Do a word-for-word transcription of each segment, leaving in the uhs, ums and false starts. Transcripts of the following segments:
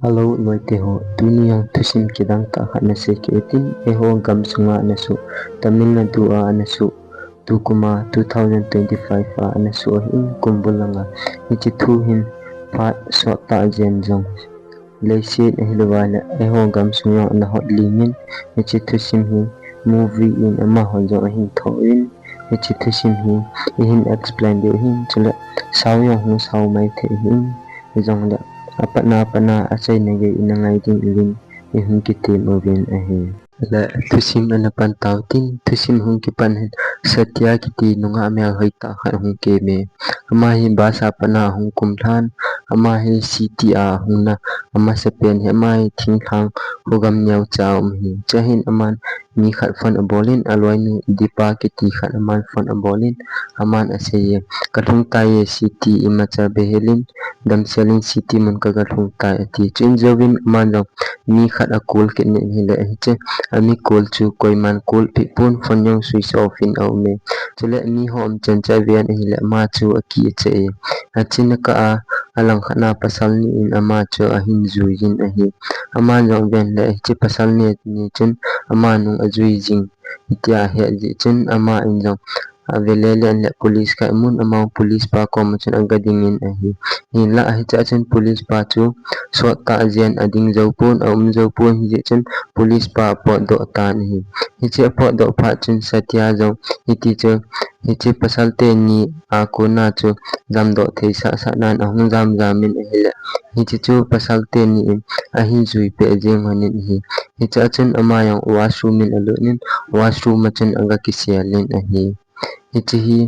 Hello, loite ho, tuni jong thusim kidang tah khat nasei kit inge, eiho gamsunga ana soh, Tamil Nadu a ana soh, tukum a two thousand twenty-five a ana soh ahin, kumbul langa. Hiche thu hin phat sot tah jen jong leiset ahilouva le eiho gamsunga ana hot ling in, hiche thusim hi movie in amaho jong ahin tho in, hiche thusim hi ihin explain diu ahin, chule sao jong hung sao mai thei ahin, hijongle apatna apatna achaina gei ina ngai ding uvin, ihung kitem uvin ahi. Le thusim ana pan tau tin, thusim hung kipan hin Satya kiti nungah melhoi tah khat hung kem e. Ama hi bus a pat a hung kum lhan, ama hi city a hung na, amasapen hi ama hi thinglhang khogam neocha um ahi. Chuin aman mi khat phone abol in, aloinu Deepa kiti khat aman phone abol in, aman asei e, kalhung tai e city, imacha beihel in, damsel in city mun kaga lhung tai ati. Chuin jouvin aman jong mi khat a call kit in ahile, hiche ami call chu koiman call peh pon, phone jong switch off in aum e. Chule miho um chan chu aven ahile ama chu akicha e. Achena kah a, alangkhat a pasal ni in ama chu ahin jui in ahi. Aman jong aven le hiche pasal ni, ni chun ama nung ajui jing hitia ahet jeh chun ama in jong avele le anle police khat amun, ama police pa koma chun aga ding in ahi. Hinlah hichea chun police pa chu sot tah jen ading jou pon, aum jou pon, hijeh chun police pa apotdoh tan ahi. Hiche apotdoh phat chun Satya jong hiti chu, hiche pasal teni a kona chu jamdoh thei sahsah nan ahung jam jam in ahile, hiche chu pasal teni in ahin jui peh jeng lhon in ahi. Hichea chun ama jong washroom in alut in, washroom a chun aga kisel in ahi. Hiche hi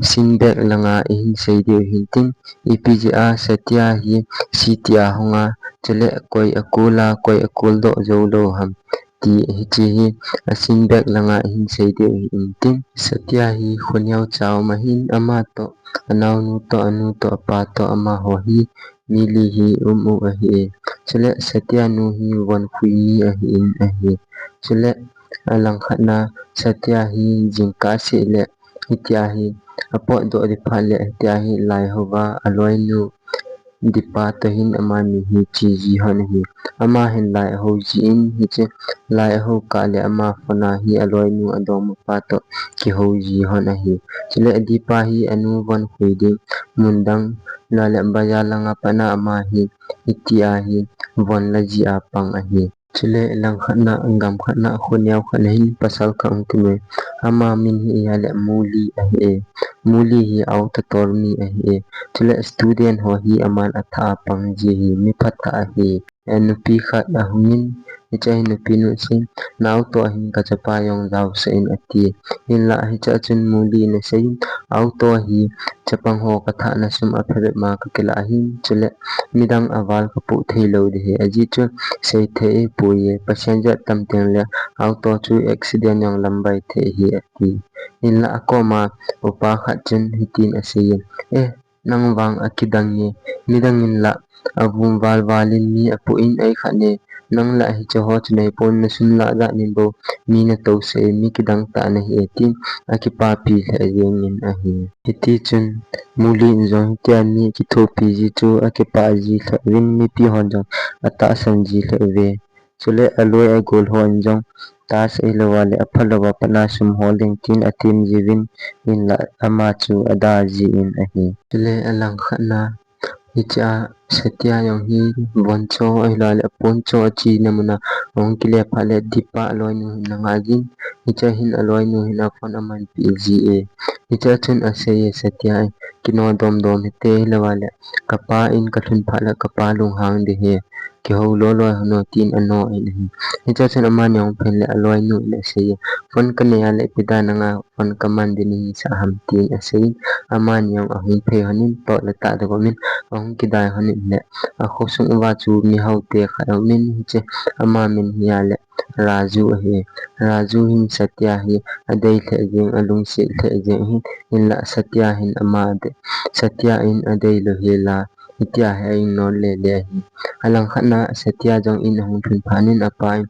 scene back langa ihin sei diu ahin tin, ipi jeh a Satya hi city a hung a, chule koi a call a, koi a call doh jou lou ham ti, hiche hi a scene back langa ihin sei diu ahin tin. Satya hi kho neocha um ahin, ama toh, anaonu toh, anu toh, apa toh, amaho hi mi li hi um u ahi e. Chule Satya nu hi von khui mi ahin ahi. Chule alangkhat a Satya hi jingkah seh le hitia hi apotdoh ding phat le hitia hi lai houva aloinu Deepa toh hin amani hi che ji lhon ahi. Ama hin lai ahou jin, hiche lai ahou kah le ama phone a hi aloinu adongmapa toh kihou ji lhon ahi. Chule Deepa hi anu von khui ding mun dang la le bazar langa pat a ama hi hitia hi von la ji a pang ahi. Chule langkhat a, gam khat a, kho neo khat a hin pasal khat hung kimu e. Ama min hi ahile Muli ahi e. Muli hi auto tor mi ahi e. Chule student ho hi aman athah a pang ji ahi, mi phatah ahi. Nupi khat ahung in, hiche hi nupi nu ahin, na auto a hin kachapa jong jaosah in ati. Hinlah hichea chun Muli in asei in, auto hi chapang ho kathahna sum aphabep ma kakilah ahin, chule midang aval kapoh thei lou ding ahi, ajeh chu seithei ahipoi e, passenger tam teng le auto chu accident jong lambai thei ahi ati. Hinlah akoma upa khat chun hitin asei in, eh, nang vang akidang e, midang in lah avum val val in mi apoh in, ei khat e, nang lah hiche ho chu nei pon, na sum lah jat in bou mi natousah e, mi kidang tah nahi e, tin akipapi lheh jeng in ahi. Hiti chun Muli in jong hitia mi kithopi ji chu akipah ji lheh uvin, mipi hon jong atahsan ji lheh uve. Chule aloi agol hon jong tahsa ahilou a le aphalou a pat a sum hol ding tin atem jiuvin, hinlah ama chu ada ji in ahi. Chule alangkhat a, hichea Satya jong hi von cho ahilou a le apon cho achena mun a ahung kile phat le Deepa aloinu hin ana ngah jin, hichea hin aloinu hin aphone amanpeh ji e. Hichea chun asei e Satya in, kino dom dom hite, ahilou a le kapa in kalhun phat le kapa lunghang ding ahi, kihou loi loi hon o, tin ano in ahi. Hichea chun amani ahung phen le aloinu in asei e, phone kanei a le ipi dan a nga phone kaman ding nahisah ham, tin asei in, amani jong ahung phei lhon in, toh le tah dong in ahung kidai lhon in le, akhosung uva chu mi hao te khat aum in, hiche ama min hi ahile Raju ahi. Raju hin Satya hi adei lheh jeng, alungset lheh jeng ahin, hinlah Satya hin ama adei, Satya in adei lou hel a, hitia hi a ignore le le ahi. Alangkhat a Satya jong in ahung lhun phat in apa in,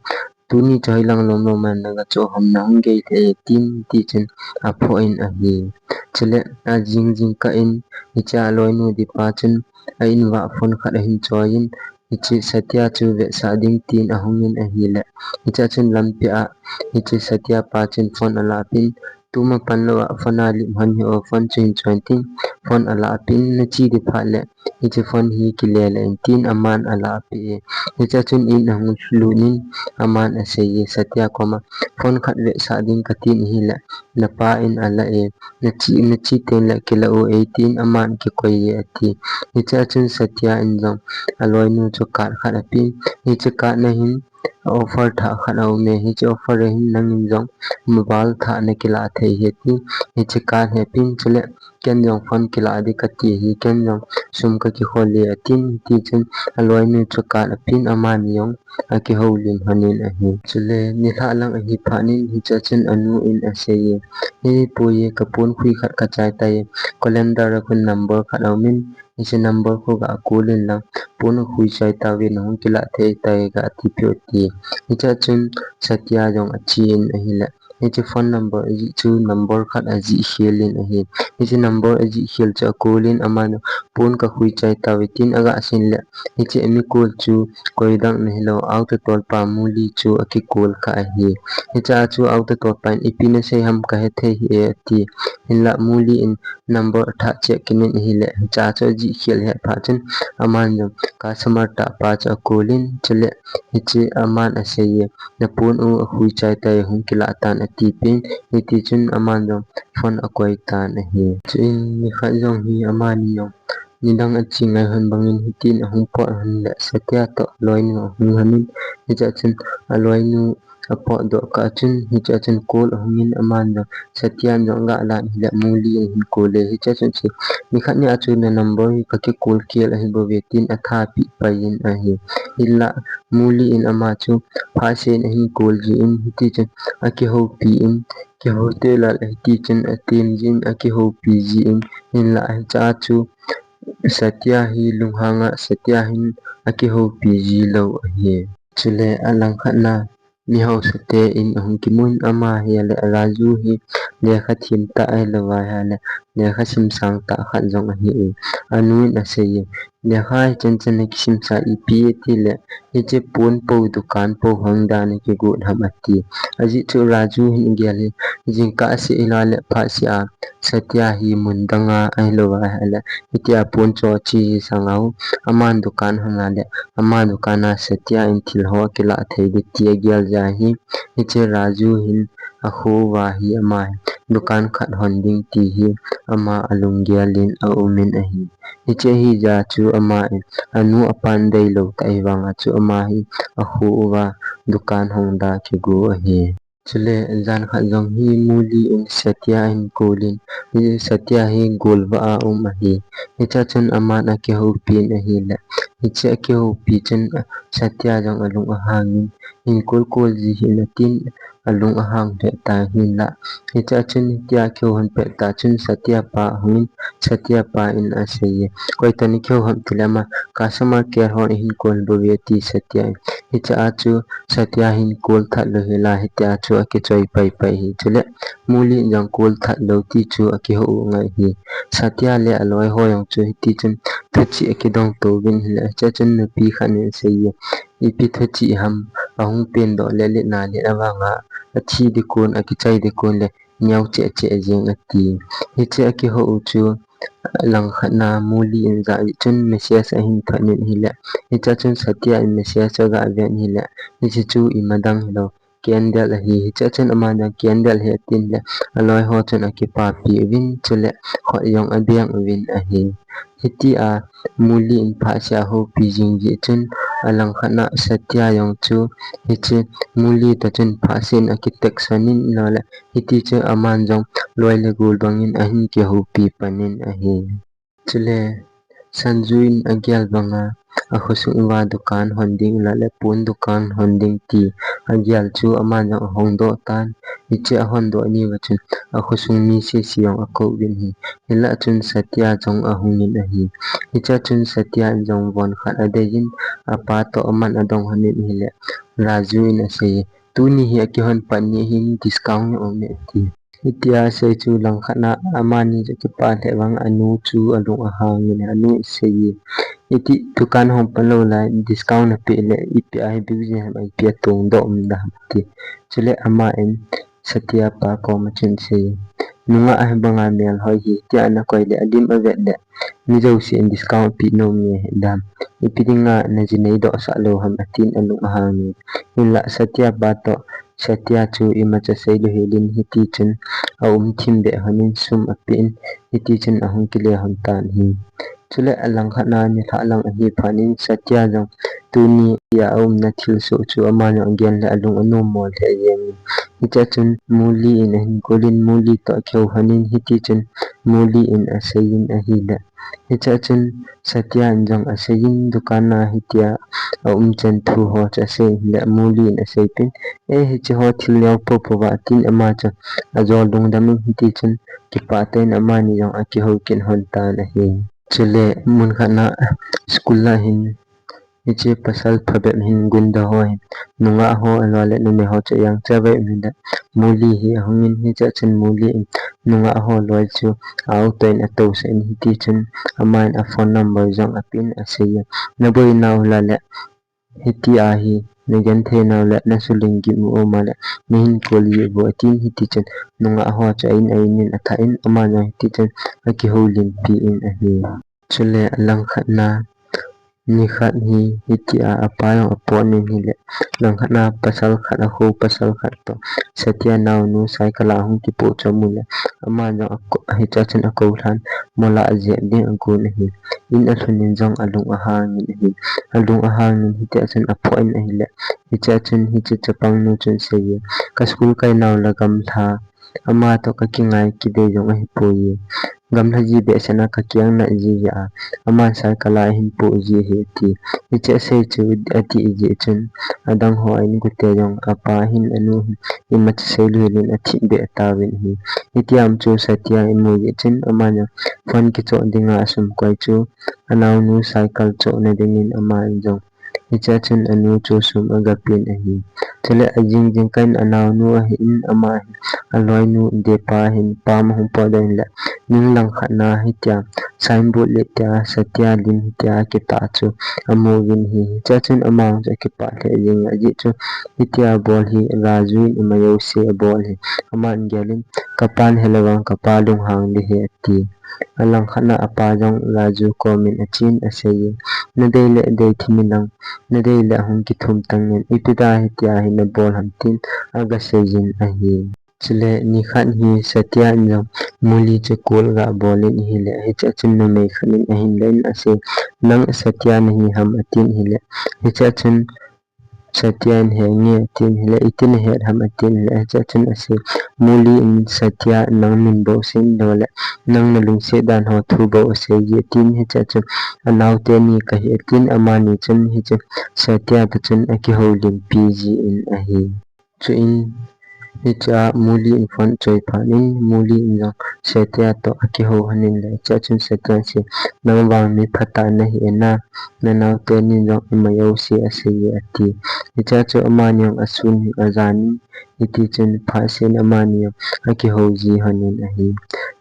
tuni chu hoilang lom lom a naga cho ham, nahung gei lheh e, tin ti chun aphoh in ahi. Chule ajing jing kah in hichea aloinu Deepa chun a in uva phone khat ahin choi in, hiche Satya chu vetsah ding tin ahungin ahile, hichea chun lampi a hiche Satya pa chun phone alahpin, tuma panlou a phone alim hon hi o, phone chu hin choi tin, phone alahpin, nache ding phat le hiche phone hi kile le in tin aman alahpeh e. Hichea chun in ahung lut in aman aseiye Satya koma, phone khat vetsah ding katin ahile, napa in alah e, nache, nache teng le kilah u e tin aman kikoi e ati. Hichea chun Satya in jong aloinu chu card khat apen, hiche card a hin offer thah khat aume, hiche offer a hin nangin jong mobile thah nakilah thei ahi ati. Hiche card hi apen, chule ken jong phone kilah ding kati ahi, ken jong sum kakikhol e atin, hitichun aloinu chu card apen, amani jong akihoulim lhonin ahi. Chule nilhah lang ahi phatnin hichea chun anu in aseiye, hei poi e, kapon khui khat kachai tai, calendar a khun number khat aumin, hiche number khu gacall in lang, pon akhui chai tauve, nahung kilah thei tai, gati peh o ati. Hichea chun Satya jong achen ahile, hiche phone number ajih chu number khat ajih khel in ahi. Hiche number ajih khel chu acall in, aman pon kakhui chai tauve tin agasei le, hiche ami call chu koidang ahilou, auto tolpa Muli chu akicall kha ahi. Hichea chu auto tolpa in, ipi nasei ham kahethei hih e ati. Hinla Muli in number athah cheh kit in ahile, hichea chu ajih khel het phat chun aman jong customer tah pa chu acall in, chule hiche aman aseiye, napon u akhui chai tai, hung kilah tan atipeh in, hitichun aman jong phone akoi tan ahi. Chuin nikhat jong hi amani jong nidang ache ngai lhon bangin hitin ahung pot lhon le, Satya toh aloinu ahung lhonin, hichea chun aloinu apotdoh kah chun, hichea chun call ahungin aman jong Satya in jong agalah in ahile Muli in ahin call e, hichea chun asei, nikhat nia chu nanumber hi kakicall khel ahi bouve tin athapeh pai in ahi. Hinla Muli in ama chu phatseh in ahin call jin, hitichun akihoupi in, kihou tah lal hitichun atem jin, akihoupi jin, hinla hichea chu Satya hi lunghang a, Satya hin akihoupi ji lou ahi. Chule alangkhat na mihaosate in ahung kimun, ama hi ahile Raju hi lekha them tah ahilou ahile lekha simsang tah khat jong ahi e. Anu in aseiye, lekha hi chan chan a kisimsa, ipi atile hiche pon po dukan po hong dan a kigot ham ati. Ajeh chu Raju hin agel hi jingkah seh hilou le phatseh a Satya hi mun dang a ahilou ahile hitia pon cho che ji sang a, aman dukan hong a le ama dukan a Satya in thil ho akilah thei ding ti agel jeh ahi. Hiche Raju hin akho uva hi ama hin dukan khat hon ding ti hi ama alunggel in aumin ahi. Hiche ahijeh chu ama in anu apa deilou tah ahivang a chu ama hi akho uva dukan hong da kigo ahi. Chule jan khat jong hi Muli in Satya ahin call in, hi Satya hi golvah a um ahi. Hichea chun aman akihoupi in ahile, hiche akihoupi chun Satya jong alung ahang in, hin call call ji hih in atin, alung ahang lheh tan, hinla hichea chun hitia akihou lhon pet tah chun Satya pa ahungin, Satya pa in aseiye, koi toh nakihou ham tile, ama customer care hon eihin call bouve ati Satya in. Hichea chu Satya hin call that lou hel a, hitia chu akichoi pai pai ahi. Chule Muli in jong call that lou ti chu akihou u ngai ahi. Satya le aloi ho jong chu hitichun thuchih akidong touvin ahile, hichea chun nupi khat in aseiye, ipi thuchih ham, ahung pengdoh le le na le avang a, athi ding kon, akichai ding kon le neo cheh cheh jeng ati. Hiche akihou u chu langkhat na Muli in ajah jeh chun message ahin thot in ahile, hichea chun Satya in message chu aga vet in ahile, hiche chu ima dang hilou, candle ahi. Hichea chun aman jong candle ahi atin le, aloi ho chun akipapi uvin, chule khut jong abeng uvin ahi. Hitia Muli in phatseh a ahoupi jing jeh chun, alangkhat na Satya jong chu hiche Muli toh chun phatseh in akitext lhon in ahilou le, hitichun aman jong loi le gol bangin ahin kihoupi pan in ahi. Chule Sanju in agel banga akhosung uva dukan hon ding ahilou le pon dukan hon ding ti agel chu aman jong ahongdoh tan. Hiche ahondoh ni uva chun akhosung mi sese jong akou uvin ahi. Hinlah chun Satya jong ahungin ahi. Hichea chun Satya in jong von khat adeiyin, apa toh aman adong lhonin ahile, Raju in aseiye, tuni hi akihon pat ni ahin, discount aum e ati. Hitia asei chu langkhat na amani jong kipah lheh vang anu chu alung ahangin, anu in aseiye, Iti dukan hong pan lou lai, discount napeh le, ipi a hi business ham, ipi a tongdoh um ding ham ati. Chule aman Satya pa koma chun asei, nungah hi banga melhoi hi, tia nakoi le, alim avet le, mi jousen discount apeh nom nge dam. Ipi dinga najinei doh sah lou ham atin alung ahang in. Hinlah Satya pa toh, Satya chu imacha seilou helin hiti chun aum thim beh hon in sum apen hiti chun ahung kile hon tan ahi. Chule alangkhat na nilhah lang ahi phat in Satya jong tuni a aumna thilsoh chu ama jong agel le alung anom mo le ajeng in. Hichea chun Muli in ahin kou in Muli toh akihou hon in hiti chun Muli in asei in ahile. Hichea chun Satya in jong asei in dukan a hitia aum chan thu ho chu asei in le Muli in asei pin. E hiche ho thil neo popo va tin ama chu ajol lungdam in hiti chun kipah tah in amani jong akihou kit hon tan ahi. Chule mun khat na school a hin hiche pasal phabep hin gunda ho hin nungah ho aloi le numei ho chu ajang chavai um in le Muli hi ahung in hichea chun Muli in nungah ho loi chu auto in atousah in hiti chun aman aphone number jong apen asei in naboi nau hile hiti ahi nagenthei nau le nasuling gim u um a le nahin kou ji uvo atin hiti chun nungah ho chu a in a in in athah in ama jong hiti chun akihoulimpi in ahi. Chule alangkhat na nikhat hi hitia apa jong apot in hile langkhat na pasal khat akho pasal khat toh Satya naonu cycle a hung kipoh chu amu le ama jong ako- hichea chun akou lhan mola ajep ding agon ahi. In alhun in jong alung ahang in ahi. Alung ahang in hitia chun aphoh in ahile hichea chun hiche chapang nu chun asei e ka school kai nau le gamlha ama toh kakingai kidei jong ahipoi. Gamlha ji behseh na kakiang nat ji a, aman cycle a ahin poh ji ahi ati. Hiche asei chu ati ji chun adang ho a in gute jong apa hin anu hin imacha seilou helin athip beh tauvin ahi. Hitia um chu Satya in amu ji chun ama jong phone kichoh dinga asum koi chu anaonu cycle chohna dingin ama in jong hichea chun anu chu sum agapen ahi. Chule ajing jing kah in anaonu ahin ama hin aloinu depa hin pam ahung potdoh in le ning langkhat na hitia signboard le tia Satya lim hitia kitah chu amu uvin ahi. Hichea chun ama jong chu akipah lheh jeng in ajeh chu hitia bol hi Raju in ima jouse abol ahi. Aman agel in kapan helou vang kapa lunghang ding ahi ati. Alangkhat na apa jong Raju komin achen asei e nadei le dei thim in lang nadei le ahung kithum tan in ipi dia hitia hi nabol ham tin agasei in ahi. Chule nikhat hi Satya in jong Muli chu call agabol in ahile hichea chun numei khat in ahin la in asei nang Satya nahi ham atin ahile hichea chun Satya in he nge atin ahile iti nahet ham atin ahile hichea chun asei Muli in Satya nang min bou asei in lou le nang nalungset dan ho thu bou asei ji atin hichea chun anaote ni kahi atin amani chun hiche Satya toh chun akihoulimpi ji in ahi. Chuin hichea Muli in phone achoi phat in Muli in jong Satya toh akihou hon in le hichea chun Satya in asei nang vang mi phatah nahi e na, nanaote ni jong ima jouse asei e ati. Hichea chu amani jong asun ajan in hiti chun phat seh in amani jong akihou ji hon in ahi.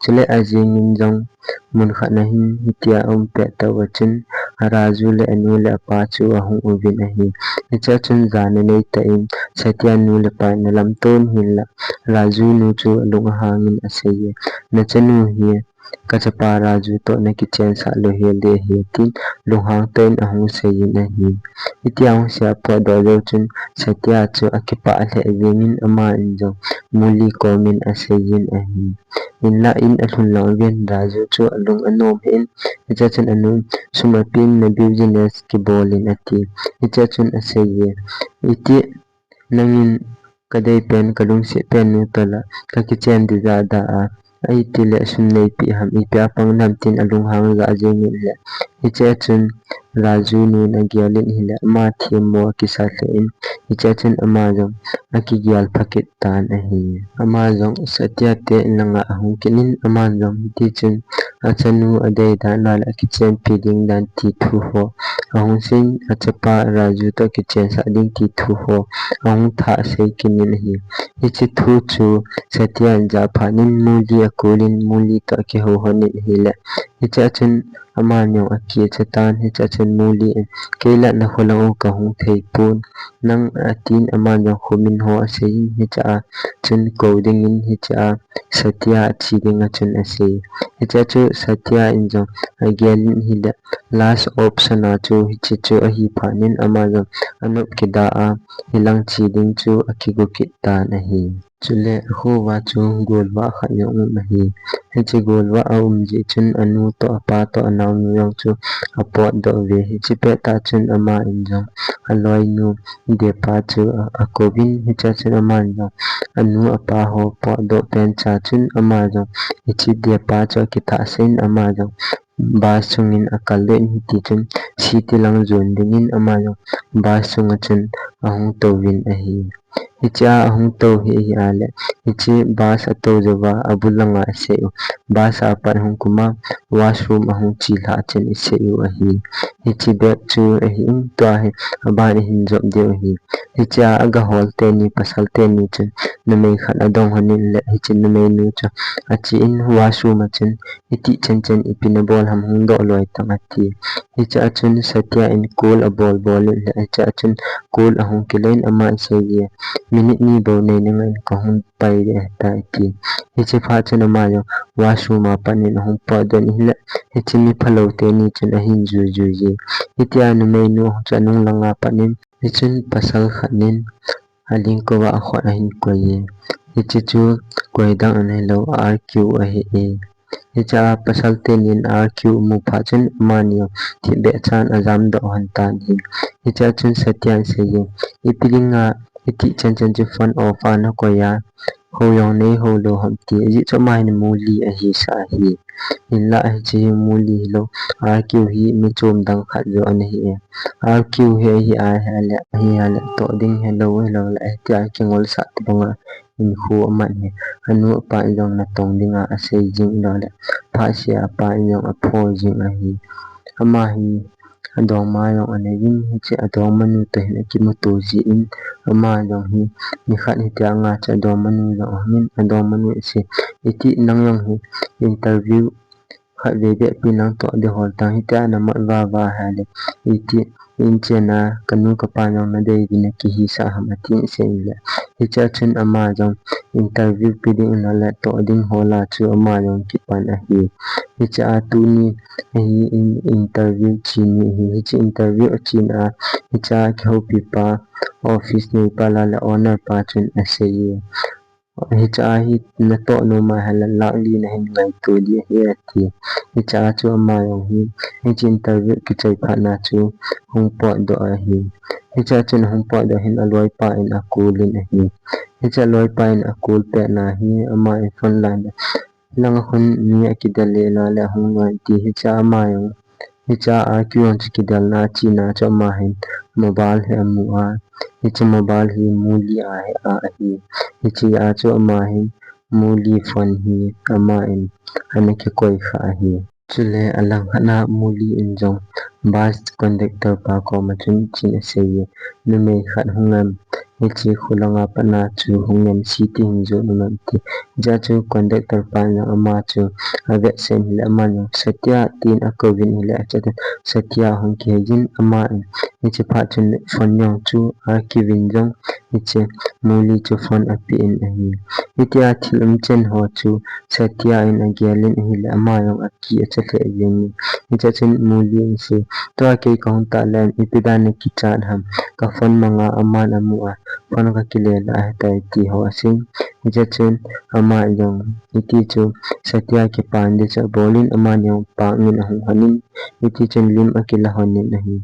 Chule ajing in jong mun khat na hin hitia aum pet tah uva chun Raju le anu le apa chu ahung uvin ahi. Hichea chun jana nei tah in Satya nu le pa in alamto in ahinla Raju nu chu alung ahang in asei e nachanu hi kachapa Raju toh nakichensah lou hel ding ahi tin lunghang tah in ahung sei in ahi. Hitia ahung sei apotdoh jou chun Satya chu akipah lheh jeng in aman jong Muli komin asei in ahi. Hinla in alhun lang uvin Raju chu alung anom hih in hichea chun anu in sum apen na business kibol in ati. Hichea chun asei e iti nangin kadei pen kalungset pen nu toh la kakichen ding jahda a, ahiti le sum neipeh ham ipi a pang nam tin alunghang jah jeng in le hichea chun Raju nu in agel in ahile ama themmo akisa lheh in hichea chun ama jong akigel pha kit tan ahi. Ama jong Satya te in langa ahung kit in aman jong hiti chun achanu adei dan a le akichenpi ding dan ti thu ho ahung sei in achapa Raju toh akichensah ding ti thu ho ahung thah sei kit in ahi. Hiche thu chu Satya in ajah phat in Muli a call in Muli toh akihou hon in ahile Hichea chun amani jong akicha tan, hichea chun Muli in, "Kei la nakholang u kahung thei pon," nang atin, amani jong khomin ho asei in, hichea chun kou dingin, hichea Satya ache dinga chun asei. Hichea chu Satya in jong agel in ahile, last option a chu hiche chu ahi phat in ama jong anop kida a, hilang che ding chu akigo kit tan ahi. Chule akhovah chu golvah khat jong um ahi. Hiche golvah aum jeh chun anu toh apa toh anaonu jong chu apotdoh uve. Hiche pettah chun ama in jong aloinu Deepa chu a, akouvin, hichea chun amani jong anu apa ho potdoh pen cha chun ama jong hiche Deepa chu akithahsah in ama jong bus chungin akal in, hiti chun city lang jon dingin ama jong bus chunga chun ahung touvin ahi. Hichea ahung tou hi ahile, hiche bus atou jouva abul langa asei u, bus a pat hung kuma, washroom ahung che lhah chun asei u ahi. Hiche bep chu ahin, tua hi aban ahin jop diu ahi. Hichea agahol teni, pasal teni chun numei khat adong lhonin le, hiche numeinu chu ache in washroom a chun, "Itih chan chan ipi nabol ham, hung doh loi tan," ati. Hichea chun Satya in call abol bol in le, hichea chun call ahung kile in ama in asei e, "Minute ni bou nei nanga in kahung pai ding ahitai," ati. Hiche phat chun ama jong washroom a pat in ahung potdoh in ahile, hiche mi phalou teni chun ahin jui jui e. Hitia numeinu chu anung langa pat in, hichun pasal khat in alingkova akhut ahin koi e. Hiche chu koi dang ahilou, R Q ahi e. Hichea pasal teni in R Q amu phat chun amani jong thipbeh chan ajamdoh lhon tan ahi. Hichea chun Satya in asei e, "Ipi dinga itih chan chan chu phone off a nakoi a, hou jong neihou lou ham," ti. Ajeh chu ama hin Muli ahisah ahi. Hinla hiche hi Muli hilou, R Q hi mi chom dang khat joh ana hi e. R Q hi ahi ahile, ahi ahile toh ding hilou, hilou le, hitia kingolsah tobanga hinkho aman ahi. Anu apa in jong natong dinga asei jing lou le, phatseh a apa in jong apho jing ahi. Ama hi adongma jong anei in, hiche adongmanu toh hin akimuto jin, ama jong hi nikhat hitia nga chu adongmanu jong ahungin, adongmanu in asei, "Itih nang jong hi interview khatvei beh pi nang toh ding hol tan, hitia namat vava ahile, itih in chena kanu kapa jong nadei ding nakihisah ham," atin asei le. Hichea chun ama jong interview pe ding ahile toh ding hola chu ama jong kipan ahi. Hichea tuni ahi in interview che ni ahi. Hiche interview achena, hichea kihoupipa, office neipa la le owner pa chun asei e, "Hichea hi natoh nom ahile lakh li nahin ngaito ding ahi," ati. Hichea chu ama jong hi, hiche interview kichai phat na chu hung potdoh ahi. Hichea chun hung potdoh hin aloipa in acall in ahi. Hichea aloipa in acall pet na hi ama in phone line langa khun mi akidel le la le ahung loi ti. Hichea ama jong, hichea R Q jong chu kidelna achena chu ama hin mobile hi amu a, hiche mobile hi Muli a hi a ahi. Hichea chu ama hin Muli phone hi ama in ana kikoi kha ahi. Chule alangkhat na Muli in jong bus conductor pa koma chun hitin asei e, "Numei khat hung em, hiche kholanga pat na chu hung em, city hin jot nom em," ti. Hichea chu conductor pa in jong ama chu avetsah in ahile, ama jong Satya tin akouvin ahile, hichea chun Satya ahung kihei jin, ama in hiche phat chun phone jong chu R Q in jong hiche Muli chu phone ape in ahi. Hitia thil umchan ho chu Satya in agel in ahile, ama jong aki acha lheh jeng in. Hichea chun Muli in asei, "Tua kei kahung tah le ipi dan a kichat ham, ka phone manga aman amu a, phone kakile lah ahitai," ti ho asei. Hichea chun ama jong hiti chu Satya kipan ding chu abol in, ama jong pang in ahung lhon in, hiti chun lim akila lhon in ahi.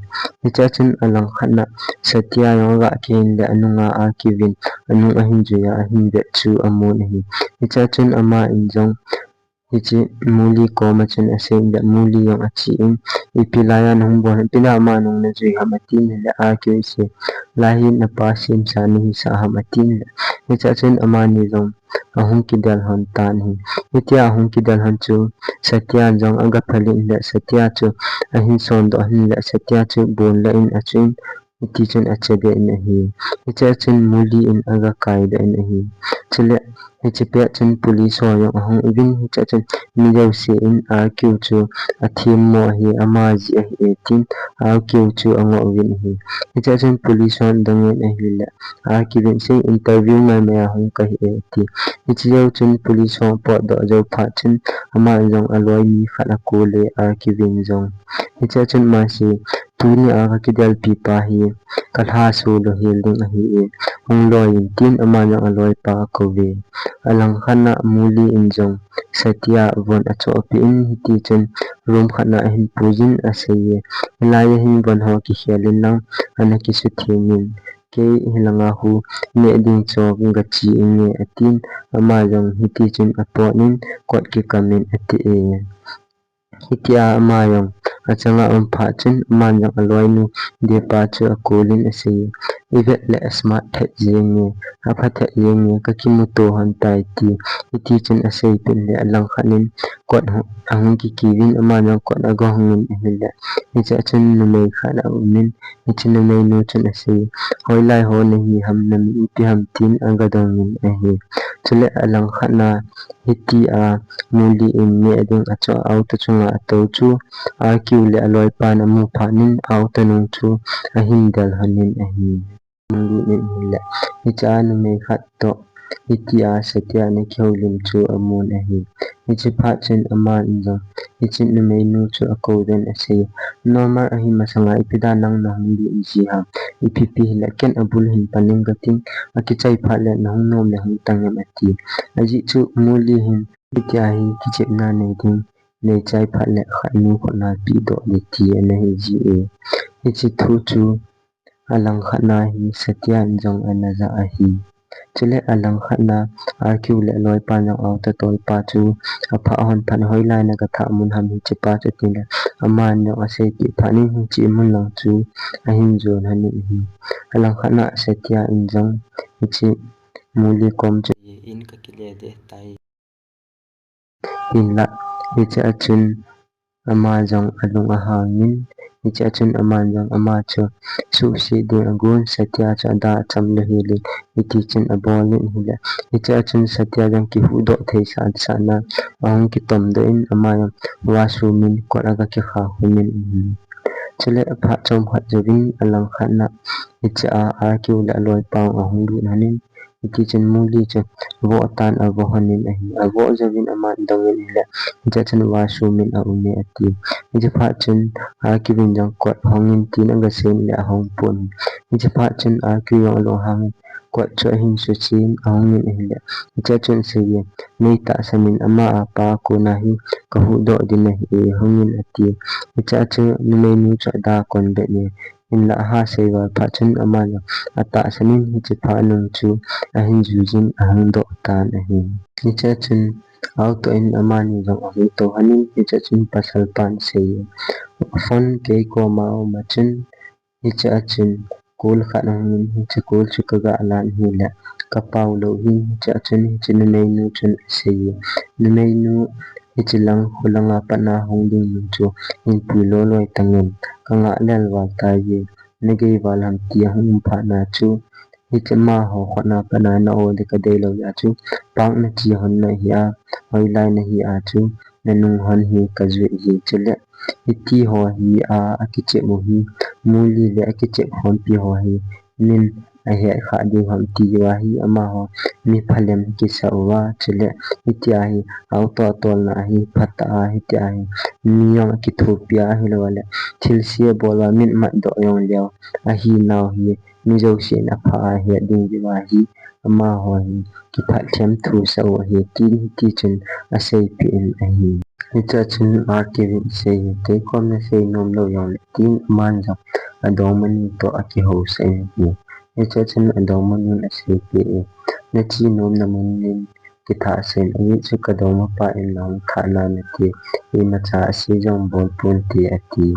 Hichea chun alangkhat na Satya jong aga kihei in le anunga R Q in anung ahin jui a, ahin vet chu amun ahi. Hichea chun ama in jong hiche Muli koma chun asei in le, Muli jong ache in, "Ipi laiya nahung bol, ipi na ama nung najui ham," atin le, R Q in asei, "Lai hi napa semsa nahisah ham," atin le. Hichea chun amani jong ahung kidel lhon tan ahi. Hitia ahung kidel lhon chu Satya jong aga phal in le, Satya chu ahin sondoh in le, Satya chu bon la in achu in, hiti chun ache deh in ahi. Hichea chun Muli in aga kai deh in ahi. Chule, hiche pet chun police ho jong ahung uvin, hiche chun mi jouse in R Q chu athemmo ahi, ama jeh ahi e tin R Q chu angoh uvin ahi. Hiche chun police hon adong in ahile, R Q in asei, interview maimai a hung kahi e ati. Hiche jou chun police ho apotdoh jou phat chun, ama jong aloi mi khat akou le R Q in jong. Hiche chun ama asei, tuni a kakidelpi pa hi kalhaso lou hel ding ahi e, hung loi in tin ama jong aloipa akou ve. Alangkhat na Muli in jong Satya von achohpeh in, hiti chun room khat na ahin puijin asei e, hilai a hin von ho kikhel in lang ana kisutheng in, kei hilanga hu neh ding chu gache inge atin, ama jong hiti chun apot in kot kikam in ati e. Hitia ama jong achanga um phat chun, ama jong aloinu Deepa chu akou in asei, ivet le asmart thet jenge, apha thet jenge, kakimuto hon tai ti. Hiti chun aseipeh in le alangkhat in kot ahung kikiu vin, ama jong kot aga hong in ahile, hiche chun numei khat aum in, hiche numeinu chun asei, hoilai ho nahi ham, namin ipi ham tin aga dong in ahi. Chule alangkhat na hitia Muli in neh ding achoh a auto chunga atou chu R Q le aloipan amu phat in auto nung chu ahin del hon in ahi. Muli in ahile, hiche a numei khat toh hitia Satya ana kihoulim chu amun ahi. Hiche phat chun aman jong hiche numeinu chu akou in asei, normal ahi masanga ipi dan nang nahung lut ji ham, ipi pi hile ken abul hin pan ing kating, akichai phat le nahung nom le hung tang em ati. Ajeh chu Muli hin hitia hi kichepna nei ding neichai phat le khat nu khut na pehdoh ding ti ana hi ji e. Hiche thu chu alangkhat na hi Satya in jong ana ja ahi. Chule alangkhat na R Q le aloipa jong auto toipa chu aphah hon phat in, hoilai na gathah mun ham hiche pa chu atin le, aman jong aseipeh phat in hiche mun lang chu ahin jon hon in ahi. Alangkhat na Satya in jong hiche Muli kom chu in kakile deh tai. Hinlah, hiche a chun ama jong alung ahang in, hiche a chun aman jong ama chu suhset ding agon, Satya chu ada acham lou hel in, hiti chun abol in ahile, hiche a chun Satya jong kihuhdoh thei sah sah na ahung kitomdoh in, ama jong washroom in kot aga kikha khum in ahi. Chule aphat chomkhat jouvin alangkhat na hiche a R Q le aloipa ahung lut hon in, hiti chun Muli chu avoh tan avoh hon in ahi. Avoh jouvin aman adong in ahile, hiche a chun washroom in aum e ati. Hiche phat chun R Q in jong kot hong in tin aga sei in le ahong pon. Hiche phat chun R Q jong alung ahang in kot chu ahin suchen ahung in ahile, hiche a chun asei e, nei tahsan in, ama a pa a kona hi kahuhdoh ding ahi e, hung in ati. Hiche a chu numeinu chu ada kon be e. Hinlah aha sei val phat chun aman jong atahsan in hiche phat nung chu ahin juijin ahung doh tan ahi. Hiche a chun auto in amani jong ahung tou hon in, hiche a chun pasal pan asei e, phone kei koma aum a chun, hiche a chun call khat ahung in, hiche call chu kaga lan ahile kapao lou hin, hiche a chun hiche numeinu chun asei e, numeinu, hiche lang kholanga pat na hung ding mun chu hin pui loi loi tang in, kangah lel val tai e, nagei val ham ti ahung um phat na chu, hiche amaho khut na pat na na-o ding kadei lou jeh a chu, park nache hon nahi a, hoilai nahi a chu, nanung hon hi kajui hi. Chule hiti ho hi a, akichep u hi, Muli le akichep khompi ho hi min ahet kha diu ham ti uva hi, amaho mi phalem kisa uva, chule hitia hi auto a tolna hi phatah a, hitia hi mi jong akithopi a, ahilou le thilse abol uva min matdoh jong leu ahi nau hi, mi jousen apha a het ding diuva hi, amaho hi kiphatlhem thu sa u ahi, tin hiti chun aseipeh in ahi. Hiche a chun R Q in asei e, kei kom nasei nom lou jong le, tin aman jong adongmanu toh akihousah in ahi. Hiche a chun adongmanun aseipeh e, nache nom na mun in kithah sah in, ajeh chu kadongmapa in nahung thah nante, imacha ase jong bol ponte ati.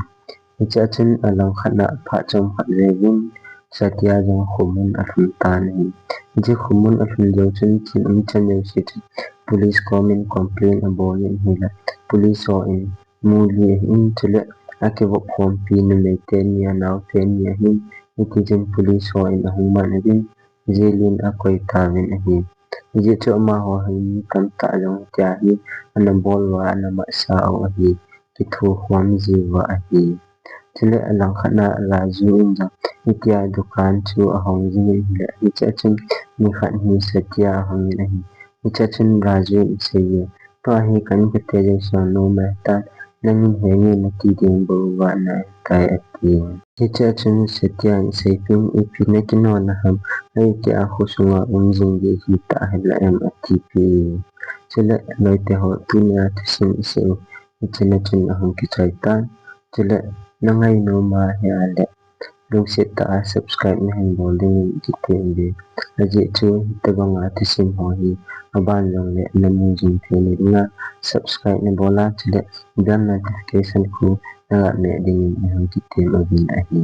Hiche a chun alangkhat na phat chomkhat jouvin Satya jong khomun alhun tan ahi. Hiche khomun alhun jou chun, chin umchan jouse chun police kom in complain abol in ahile, police ho in Muli ahin, chule akivop khompi numei teni, anao teni ahin, hiti chun police ho in ahung man uvin, jail in akoi tauvin ahi. Hijeh chun amaho hi mi tamtah jong hitia hi ana bol uva ana masa u ahi, kithokhom jiu ahi. Chule alangkhat na Raju in jong hitia dukan chu ahong jingin ahile, hichea chun nikhat hi Satya ahungin ahi. Hichea chun Raju in aseiye, tua hi ka inkote jong sonu mai tan, nangin henge nati ding bou uva nahitai, ati. Hichea chun Satya in aseipeh in, ipi nakinona ham, hitia khosunga um jing ding hitah hela em, atipeh e. Chule loite ho, tunia thusim isei u hichea chun ahung kichai tan. Chule nangai nom ahile lungset tah a subscribe nahin bol dingin kitem e. Ajeh chu hitobanga thusim ho hi aban jongle namu jing theina dinga subscribe nabol a, chule bell notification khu naga meh dingin ahung kitem uvin ahi.